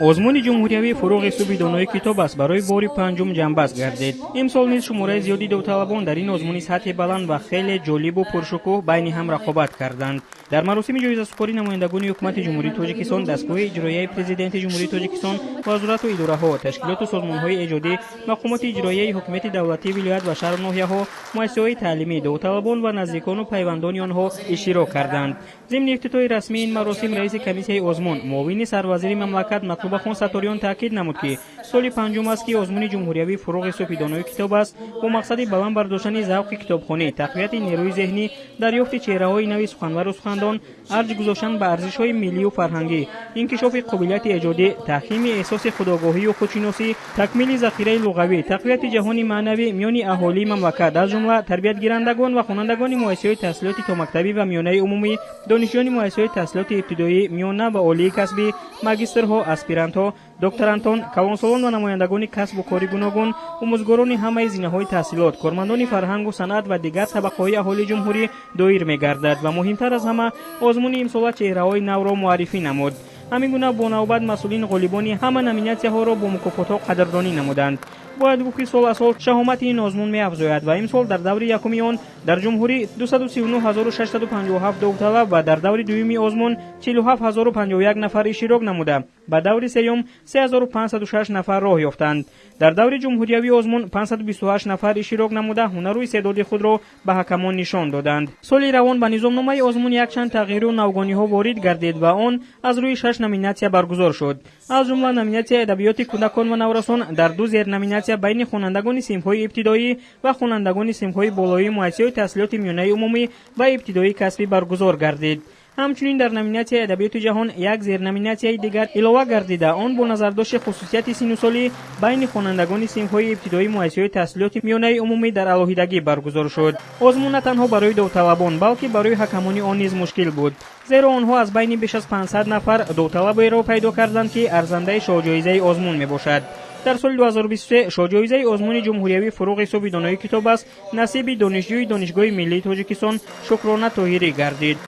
Озмуни ҷумҳуриявии «Фурӯғи субҳи донои китоб аст» барои бори панҷум ҷамъбаст гардид. Имсол низ шумораи зиёди довталабон дар ин озмуни сатҳи баланд ва хеле ҷолибу пуршукӯҳ байни ҳам рақобат карданд. Дар маросими ҷоизасупорӣ намояндагони Ҳукумати Ҷумҳурии Тоҷикистон, дастгоҳи иҷроияи Президенти Ҷумҳурии Тоҷикистон, вазорату идораҳо, ташкилоту созмонҳои эҷодӣ, мақомоти иҷроияи ҳукумати давлатии вилоят ва шаҳру ноҳияҳо, муассисаҳои таълимӣ, довталабон ва наздикону пайвандони онҳо иштирок карданд. Зимни ифтитоҳи расмии ин маросим раиси комиссияи озмун, муовини сарвазири мамлакат Матлубахон Сатториён таъкид намуд, ки соли панҷум аст, ки озмуни ҷумҳуриявии «Фурӯғи субҳи донои китоб аст» бо мақсади баланд бардоштани завқи китобхонӣ, тақвияти нерӯи зеҳнӣ, дарёфти чеҳраҳои нави суханвару сухандон, арҷ гузоштан ба арзишҳои миллию фарҳангӣ, инкишофи қобилияти эҷодӣ, таҳкими эҳсоси худогоҳию худшиносӣ, такмили захираи луғавӣ, тақвияти ҷаҳони маънавӣ миёни аҳолии мамлакат, аз ҷумла тарбиятгирандагон ва хонандагони муассисаҳои таҳсилоти томактабӣ ва миёнаи умумӣ, донишҷӯёни муассисаҳои таҳсилоти ибтидоӣ, миёна ва олии касбӣ, магистрҳо, аспирантҳо, докторантон, калонсолон ва намояндагони касбу кори гуногун, омӯзгорони ҳамаи зинаҳои таҳсилот, кормандони фарҳангу санъат ва дигар табақаҳои аҳолии ҷумҳурӣ доир мегардад ва муҳимтар аз ҳама, озмуни имсола чеҳраҳои навро муаррифӣ намуд. Ҳамин гуна бо навбат масъулин ғолибони ҳама номинатсияҳоро бо мукофотҳо қадрдонӣ намуданд. Бояд гуфт, ки сол аз сол шаҳомати ин озмун меафзояд ва имсол дар даври якуми он дар ҷумҳурӣ 239 657 довталаб ва дар даври дуюми озмун 47 051 нафар иштирок намуда, ба даври сеюм 3506 нафар роҳ ёфтанд. Дар даври ҷумҳуриявии озмун 528 нафар иштирок намуда, ҳунару истеъдоди худро ба ҳакамон нишон доданд. Соли равон ба низомномаи озмун якчанд тағйиру навгониҳо ворид гардид ва он аз рӯи шаш номинатсия баргузор шуд. Аз ҷумла номинатсияи адабиёти кӯдакон ва наврасон дар ду зерноминатсия байни хонандагони синфҳои ибтидоӣ ва хонандагони синфҳои болоии муассисаҳои таҳсилоти миёнаи умумӣ ва ибтидоии касбӣ баргузор гардид. Ҳамчунин дар номинатсияи адабиёти ҷаҳон як зерноминатсияи дигар илова гардида, он бо назардошти хусусияти синну солӣ байни хонандагони синфҳои ибтидоии муассисаҳои таҳсилоти миёнаи умумӣ дар алоҳидагӣ баргузор шуд. Озмун на танҳо барои довталабон, балки барои ҳакамони он низ мушкил буд, зеро онҳо аз байни беш аз 500 нафар довталаберо пайдо карданд, ки арзандаи шоҳҷоизаи озмун мебошад. Дар соли 2023 шоҳҷоизаи озмуни ҷумҳуриявии «Фурӯғи субҳи донои китоб аст» насиби донишҷӯи Донишгоҳи миллии Тоҷикистон Шукрона Тоҳирӣ гардид.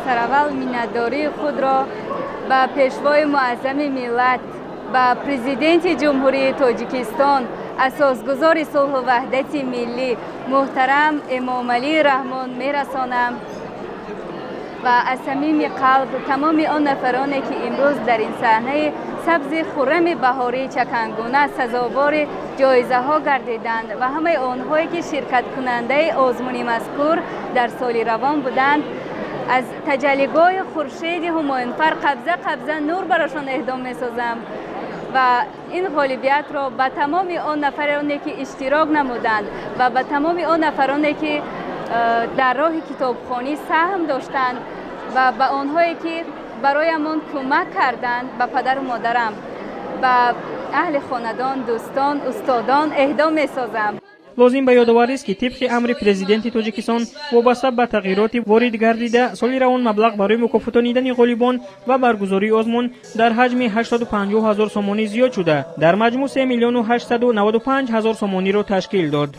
Сараввал миннатдории худро ба Пешвои муаззами миллат, ба Президенти Ҷумҳурии Тоҷикистон, асосгузори сулҳу ваҳдати миллӣ муҳтарам Эмомалӣ Раҳмон мерасонам ва аз самими қалб тамоми он нафароне, ки имрӯз дар ин саҳнаи сабзи хуррами баҳории чакангуна сазовори ҷоизаҳо гардиданд ва ҳамаи онҳое, ки ширкаткунандаи озмуни мазкур дар соли равон буданд, аз таҷаллигоҳи хуршеди ҳумоюнфар қабза қабза нур барошон эҳдо месозам ва ин ғолибиятро ба тамоми он нафароне, ки иштирок намуданд, ва ба тамоми он нафароне, ки дар роҳи китобхонӣ саҳм доштанд, ва ба онҳое, ки бароямон кӯмак карданд, ба падару модарам, ба аҳли хонадон, дӯстон, устодон эҳдо месозам. Лозим ба ёдоварист, ки тибқи амри Президенти Тоҷикистон вобаста ба тағйироти ворид гардида, соли равон маблағ барои мукофотонидани ғолибон ва баргузории озмун дар ҳаҷми 850 ҳазор сомонӣ зиёд шуда, дар маҷмӯъ 3 895 000 сомониро ташкил дод.